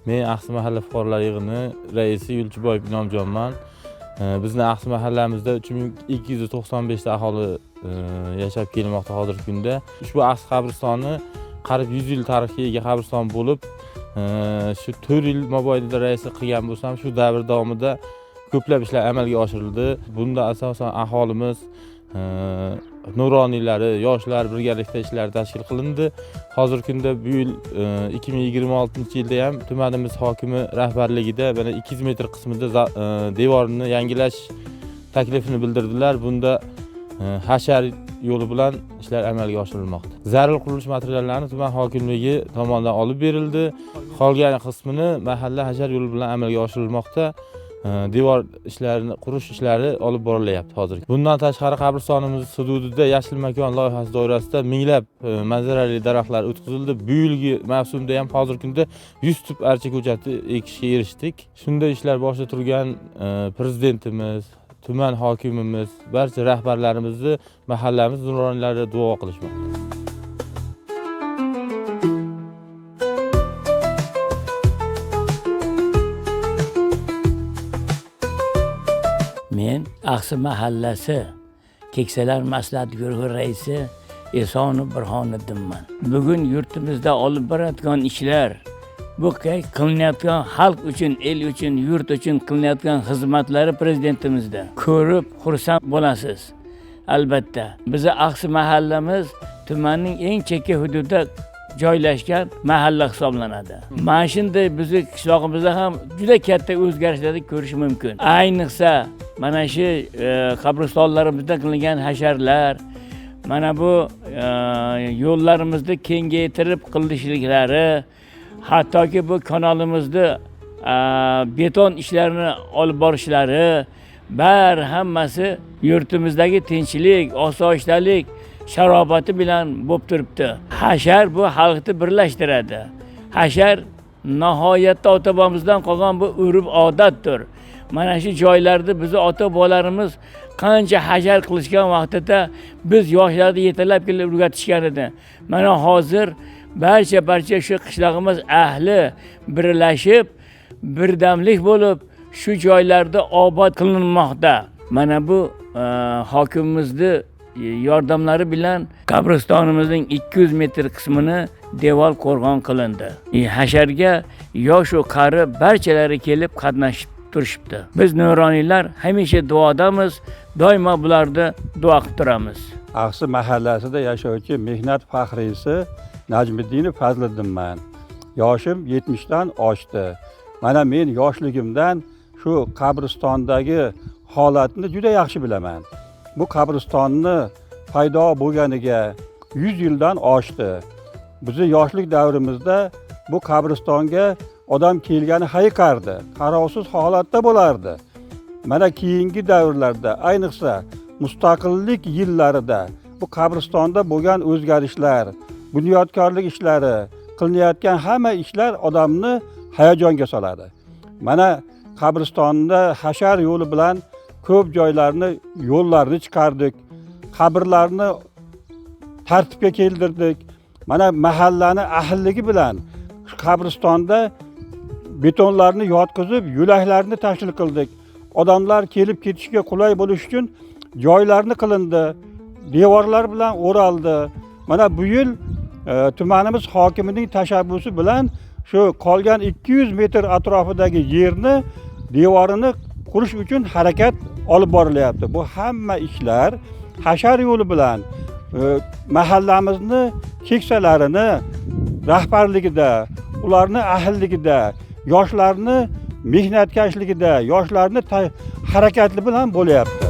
Men Axsi mahalla fuqarolar yig'ini raisi Yo'lchiboyev Inomjonman. Bizni Axsi mahallamizda 3295 ta aholi yashab kelmoqda hozirgi kunda. Ushbu Axsi qabristoni qariyb 100 yil tarixga ega qabriston bo'lib, shu 4 yil mobaynida raislik qilgan bo'lsam, shu davr davomida ko'plab ishlar amalga oshirildi. Bunda asosan aholimiz, nuroniylari, yoshlar birgalikda ishlar tashkil qilindi. Hozirgi kunda bu yil 2026-yilda ham tumanimiz hokimi rahbarligida mana 200 metr qismida devorni yangilash taklifini bildirdilar. Bunda hashar yo'li bilan ishlar amalga oshirilmoqda. Zarur qurilish materiallarini tuman hokimligi tomonidan olib berildi. Qolgan qismini mahalla hashar yo'li bilan amalga oshirilmoqda. Devor ishlarini qurish ishlari olib borilyapti hozir. Bundan tashqari qabristonimiz hududida yashil makon loyihasi doirasida minglab manzarali daraxtlar o'tqizildi. Bu yilgi mavsumda ham hozirgi kunda 100 tup archa ko'chati ekishga erishdik. Shunday ishlar boshida turgan prezidentimiz, tuman hokimimiz, barcha rahbarlarimizni mahallamiz nuroniylari duo qilishmoqda. Men Axsi mahallasi keksalar maslahat guruhi raisi Esonov Burhoniddinman. Bugun yurtimizda olib borayotgan ishlar, bu qilinayotgan xalq uchun, el uchun, yurt uchun qilinayotgan xizmatlari prezidentimizda ko'rib xursand bo'lasiz. Albatta, bizi Axsi mahallamiz tumanning eng chekka hududida joylashgan mahalla hisoblanadi. Mana shunday bizni qishlog'imizda ham juda katta o'zgarishlarni ko'rish mumkin. Ayniqsa mana shu qabristonlarimizda qilingan hasharlar, mana bu yo'llarimizni kengaytirib qilishliklari, hattoki bu kanalimizni beton ishlarini olib borishlari, bari hammasi yurtimizdagi tinchlik, osoyishtalik sharobati bilan bo'lib turibdi. Hashar bu xalqni birlashtiradi. Hashar nihoyatda ota-bobomizdan qolgan bu urf-odatdir. Mana shu joylarda bizni ota-bobolarimiz qancha hashar qilishgan vaqtida biz yoshlarni yetalab kelib o'rgatishgan edi. Mana hozir barcha shu qishlog'imiz ahli birlashib, birdamlik bo'lib shu joylarda obod qilinmoqda. Mana bu hokimimizni yordamlari bilan qabristonimizning 200 metr qismini devor qo'rg'on qilindi. Hasharga yosh u qari barchalari kelib qatnashib turishibdi. Biz nuroniylar hamisha duodamiz, doimo bularni duo qilib turamiz. Axsi mahallasida yashovchi mehnat faxriysi Najmiddinov Fazliddinman. Yoshim 70 dan oshdi. Mana men yoshligimdan shu qabristondagi holatni juda yaxshi bilaman. Bu qabristonni paydo bo'lganiga 100 yildan oshdi. Bizi yoshlik davrimizda bu qabristonga odam kelgani hayiqardi, qarovsiz holatda bo'lardi. Mana keyingi davrlarda, ayniqsa mustaqillik yillarida bu qabristonda bo'lgan o'zgarishlar, bunyodkorlik ishlari, qilinayotgan hamma ishlar odamni hayajonga soladi. Mana qabristonda hashar yo'li bilan ko'p joylarni, yo'llarni chiqardik, qabrlarni tartibga keltirdik. Mana mahallani ahlligi bilan qabristonda betonlarni yotqizib, yo'laklarni tashkil qildik. Odamlar kelib ketishga qulay bo'lish uchun joylarni qilindi, devorlar bilan o'raldi. Mana bu yil tumanimiz hokimining tashabbusi bilan shu qolgan 200 metr atrofidagi yerni devorini qurish uchun harakat olib borilyapti. Bu hamma ishlar hashar yo'li bilan mahallamizni keksalarini rahbarligida, ularni ahlligida, yoshlarni mehnatkashligida, yoshlarni harakatli bilan bo'lyapti.